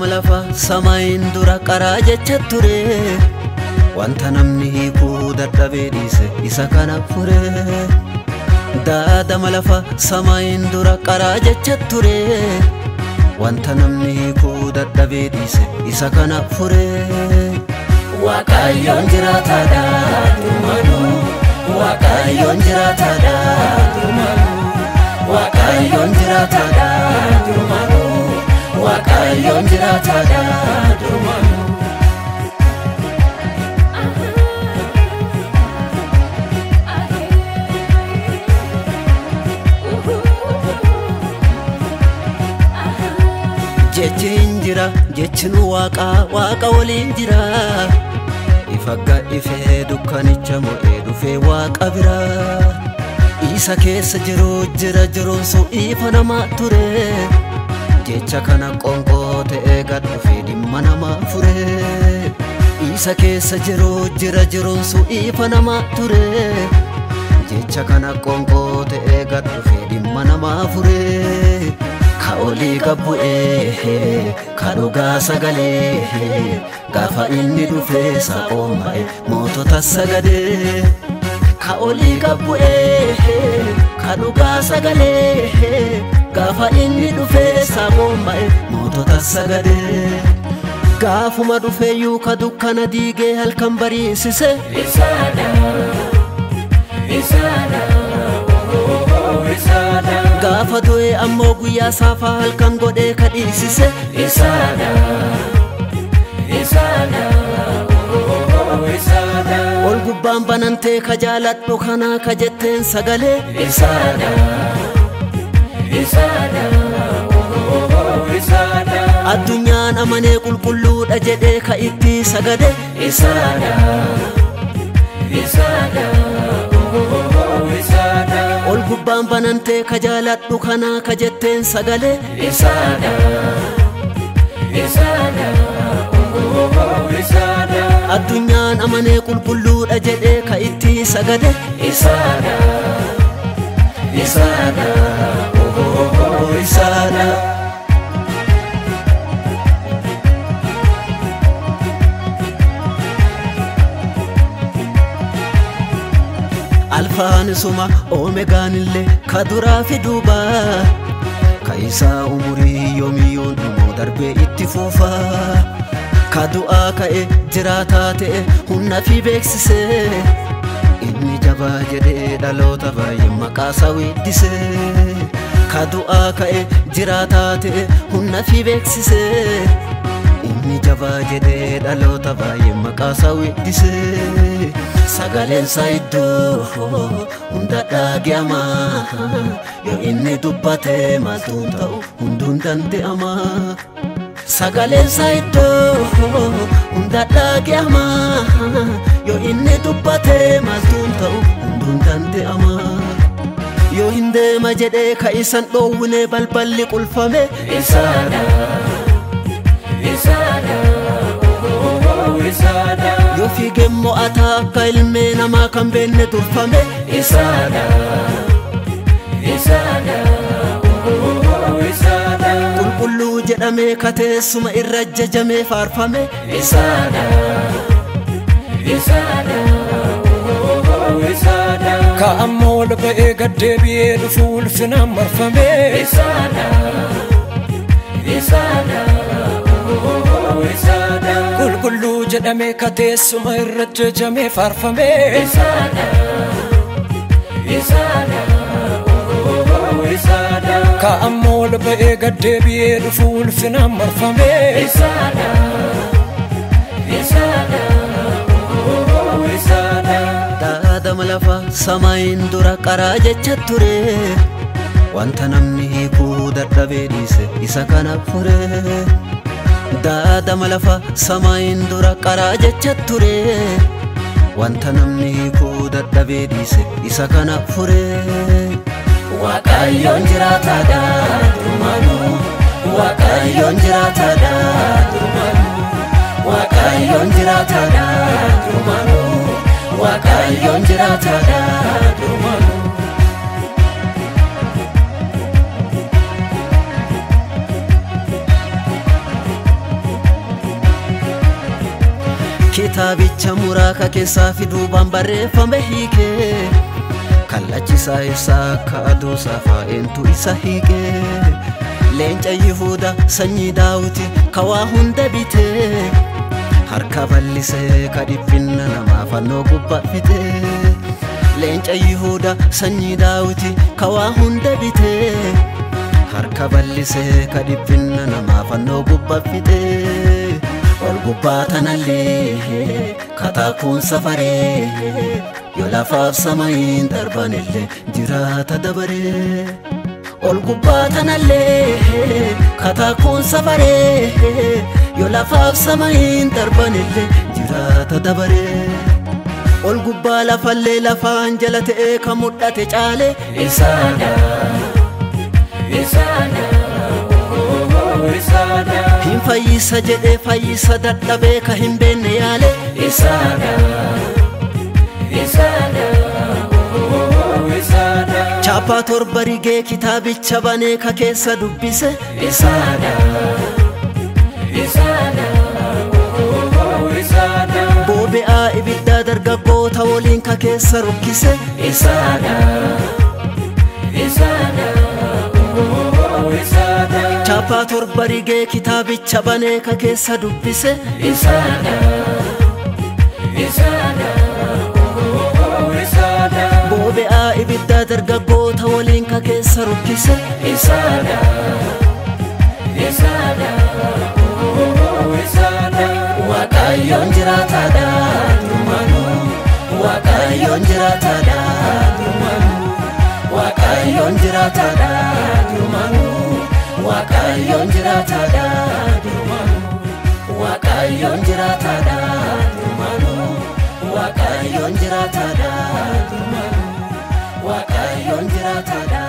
Daadama lafa samaayin dura qaraa jecha ture. Wanta namni hiikuu dadhabee dhiise isa kana fure. Daadama lafa samaayin dura qaraa jecha ture. Wanta namni hiikuu dadhabee dhiise isa kana fure. Waaqayyoon jiraataadha durumaanuu. Waaqayyoon jiraataadha durumaanuu. Waaqayyoon jiraataadha durumaanuu. Waaqayyoon jiraataadha durumaanuu. Jechi hin jira, jechi nu waaqa, waaqa waliin jira. Ifa ifee dukkanicha mo'ee dhufee waaqa bira. Isa keessa jiru jira jiruun sun ifa namaa ture. Jecha kana qoonqoo ta'ee gad dhufee dhimma namaa fure. Isa keessa jiru jira jiruun sun ifa namaa ture. Jecha kana qoonqoo ta'ee gad dhufee dhimma namaa fure. Ka olii gad bu'ee, ka dhugaa sagalee, gaafa inni dhufee saqooma'e mootota sagadee. Ka olii gad bu'ee, ka dhugaa sagalee, gaafa inni dhufee saqooma'e mootota sagadee. Gaafuma dhufeeyyuu ka dukkana diigee halkan bariisise. Isaadha, isaadha, isaadha. Gaafa du'e ammoo guyyaa saafaa halkan godhee ka dhiisise. Isaadha, isaadha, isaadha. Ol gubbaan banantee ka jaaladhu kanaa ka jetteen sagalee. Isaadha, isaadha, isaadha. Addunyaan amanee qulqulluudha jedhee ka itti sagade. Isaadha, isaadha, isaadha. Ol gubbaan banantee ka jaaladhu kanaa ka jetteen sagalee. Isaadha, isaadha, isaadha. Addunyaan amanee qulqulluudha jedhee ka itti sagade. Isaadha, isaadha, Isaadha. Alfaan isuma Oomegaan illee ka duraa fi duuba. Ka isaa umurii yoomiyyuun dhumuu darbee itti fuufa. Ka du'aa ka'e jiraataa ta'e humna fi beeksisee. Inni jabaa jedhee dhaloota baay'ee maqaa isaa weeddisee. Ka du'aa ka'e jiraataa ta'e humna fi beeksisee. Inni jabaa jedhee dhaloota baay'ee maqaa isaa weeddisee. Sagaleen isaa iddoo hunda dhaga'ama. Yoo inni dubbate maaltu ta'u hunduun danda'ama. Sagaleen isaa iddoo hunda dhaga'ama. Yoo inni dubbate maaltu ta'u hunduun danda'ama. Yoo hin deema jedhee ka isan dhoowwine balballi qulfame. Isaadha, isaadha, isaadha. Yoo fiigeen mo'ataa akka ilmee namaa kan beenne turfame. Isaadha, isaadha, isaadha. Qulqulluu jedhamee ka teessuma irra jajamee faarfame. Isaadha, isaadha, isaadha. Ka amma ol ba'ee gad deebi'ee dhufu ulfinaan marfame. Isaadha, isaadha, isaadha. Qulqulluu jedhamee ka teessuma irra jajamee faarfame. Isaadha, isaadha, isaadha. Ka amma ol ba'ee gad deebi'ee dhufu ulfinaan marfame. Isaadha, isaadha, isaadha. Daadama lafa samaayin dura qaraa jecha ture. Wanta namni hiikuu dadhabee dhiise isa kana fure. Daadama lafa samaayin dura qaraa jecha ture. Wanta namni hiikuu dadhabee dhiise isa kana fure. Waaqayyoon jiraataadha durumaanuu. Waaqayyoon jiraataadha durumaanuu. Waaqayyoon jiraataadha durumaanuu. Waaqayyoon jiraataadha durumaanuu. Kitaabicha muraa ka keessaa fi duubaan barreeffame hiikee. Kallachisaa ibsaa akka aduu saafaa eentu isa hiikee. Leenca Yihuudaa sanyii Daawiti ka waa hunda bitee. Harka bal'isee ka dhiphinna namaa fannoo gubbaa fixee. Leenca Yihuudaa sanyii Daawiti ka waa hunda bitee. Harka bal'isee ka dhiphinna namaa fannoo gubbaa fixee. Ol gubbaa tanallee kataakuun safaree yoo lafaaf samayiin darbanillee jiraata dabaree. Ol gubbaa tanallee kataakuun safaree yoo lafaaf samayiin darbanillee jiraata dabaree. Ol gubbaa lafallee lafaan jala ta'ee kan mul'ate caale Isaadha. Isaadha. Isaadha. Hin fayyisa jedhee fayyisa dadhabee ka hin beekne yaale Isaadha. Isaadha. Isaadha. Chaappaa torba rigee kitaabicha banee ka keessa dubbise Isaadha. Isaadha. Isaadha. Boobe'aa ibiddaa dargaggoota waliin ka keessa rukkise Isaadha. Isaadha. Isaadha. Chaappaa torba rigee kitaabicha banee ka keessa dubbise Isaadha. Isaadha. Isaadha. Boobe'aa ibiddaa dargaggoota waliin ka keessa rukkise Isaadha. Isaadha. Isaadha. Waaqayyoon jiraataadha durumaanuu. Waaqayyoon jiraataadha durumaanuu. Waaqayyoon jiraataadha durumaanuu. Waaqayyoon jiraataadha durumaanuu. Waaqayyoon jiraataadha durumaanuu. Waaqayyoon jiraataadha durumaanuu. Waaqayyoon jiraataadha.